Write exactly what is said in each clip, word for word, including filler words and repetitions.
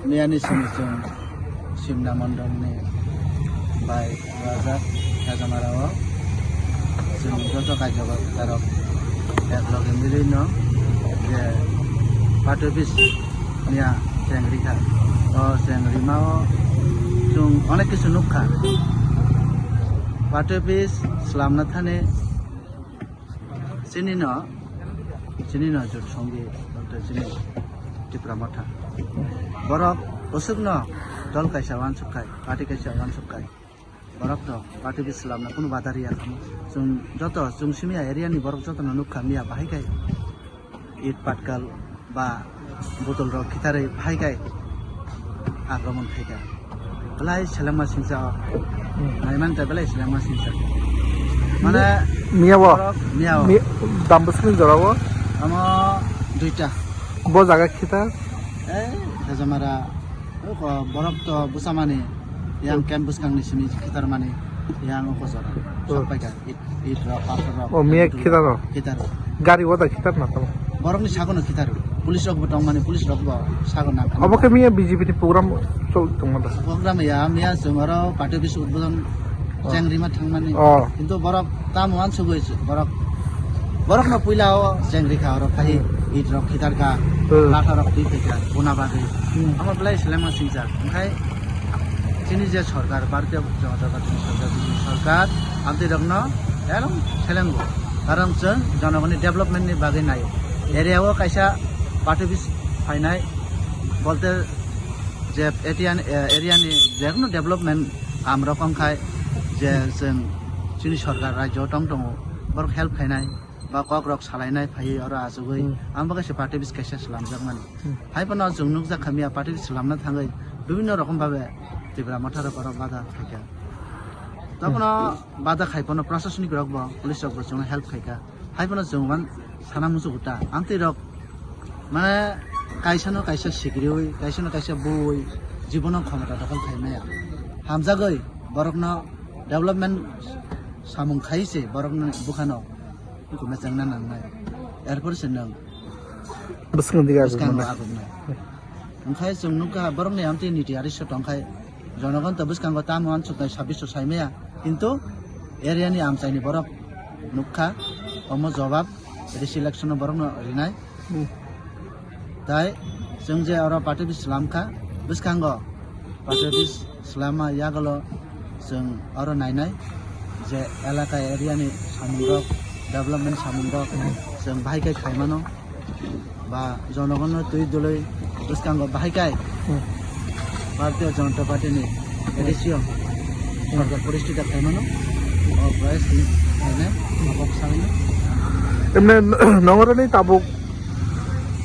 Miyani simi chwng Simna Mondolni bai wajak Hajamara o chwng joto kaijago kwtharok ekloge milwino je party office niya cheng rikha. O cheng rima o chwng onek kisu nukha. Party office slamna thani Chini no, chini no jot songi, chini Tipra Motha. Borok usuk no dol kaisa wansuk kai, party kaisa wansuk kai. Borok to party bi slamna kunu bada riya kamo. Chwng joto, chwng simi area ni borok joto no nukha miya bahai kai. It patkal ba botol rok khitarwi phai kai akromon khai ka. Belai selengma singsa o. Hmm. Naiman ta belai selengma singsa. Mane miya bo? Borok miya o. Mi-, dam bwswkni jora bo? Amo duita. Bo jaga khitar? Eh, Hajamara. Oko borok to bwsamani. Yang Hmm. Camp bwskangni simi khitarmani. Yang oko jora. Hmm. Sok pai ka. It, it rok, pathor rok. Oh, miya khitar rok? Khitar rok. Gari o da khitar na tamo? Borokni sagono khitar. Police rok bo tongmani, police rok bo sago nang. Obo khe miya B J P ni program chol tongma da? Program ya, miya chwng oro party office udbodon Oh. Cheng rima thangmani. Oh. Kintu borok tamo wansugwi borok, borokno puila o cheng rikha oro khai Hmm. it rok khitar ka, Hmm. Latha rok twi phaikha, buna bagwi. Hmm. Amo belai selengma singsa. Onkhe chini je sorkar, Bharatiya Janata Party ni sorkar, B J P sorkar, amtwi rokno elong selengo. Karon chwng jonogoni development ni bagwi naio. Area o kaisa party office phainai, bolte je area ni, eh, area ni jekono development kam rok wngkhai je chwng chini sorkar rajyo tong tongo, borok help khainai. Ba kok rok salainai phaiwi oro achugwi Hmm. ang bo kaisa party office kaisa slamjakmani. Hmm. Hai phano chwng nukjak kha miya party office slamna thangwi bibinno rokom babe Tipra Motha rok oro bada khaikha. Tokno Hmm. Bada khai phano prasasnik rok bo, police rok bo chwngno help khaikha. Hai phano chwng wan sana muchungo ta. Amtwi rok mane kaisa no kaisa sikriwi, kaisa no kaisa buwi jibono khomota dokhol khai maya. Hamjagwi borokno development samung khai se borokno bukhano. Eko mechangna nangnai. Erpor se nwng Bwswkno diga bwskango agukmano. Aguknai. Wngkhai chwng nukha borokni amtwi niti ariso tongkhai. Jonogon to bwskango tamo wansuknai sabbish so saimaya. Kintu area ni amchaini borok nukha. Omo jobab risi election o borokno rinai. Hmm. Tai chwng je oro party office slamkha, bwskango party office slamma yagulo chwng oro nainai je elaka area ni samungrok, development samungrok chwng bahai khe khaimano ba jonogono twi dwlwi bwskango bahai khe Hmm. Bharatiya Janata Party ni A D C o sorkar poristita khaimano o price ni khainai abok saino. Emne nongorani tabuk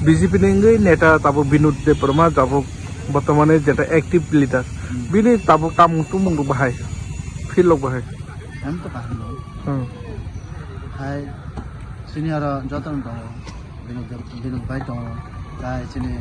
B J P ni wngwi neta tabuk Binod Debbarma tabuk bortomane jeta active leader. Hmm. Bini tabuk tamung tumung rok bahai, feel rok bahai. Ang to kaham no. Hmm. Hai sini aro joto no tongo. Binod Deb-, Binod bai tongo. Tai sini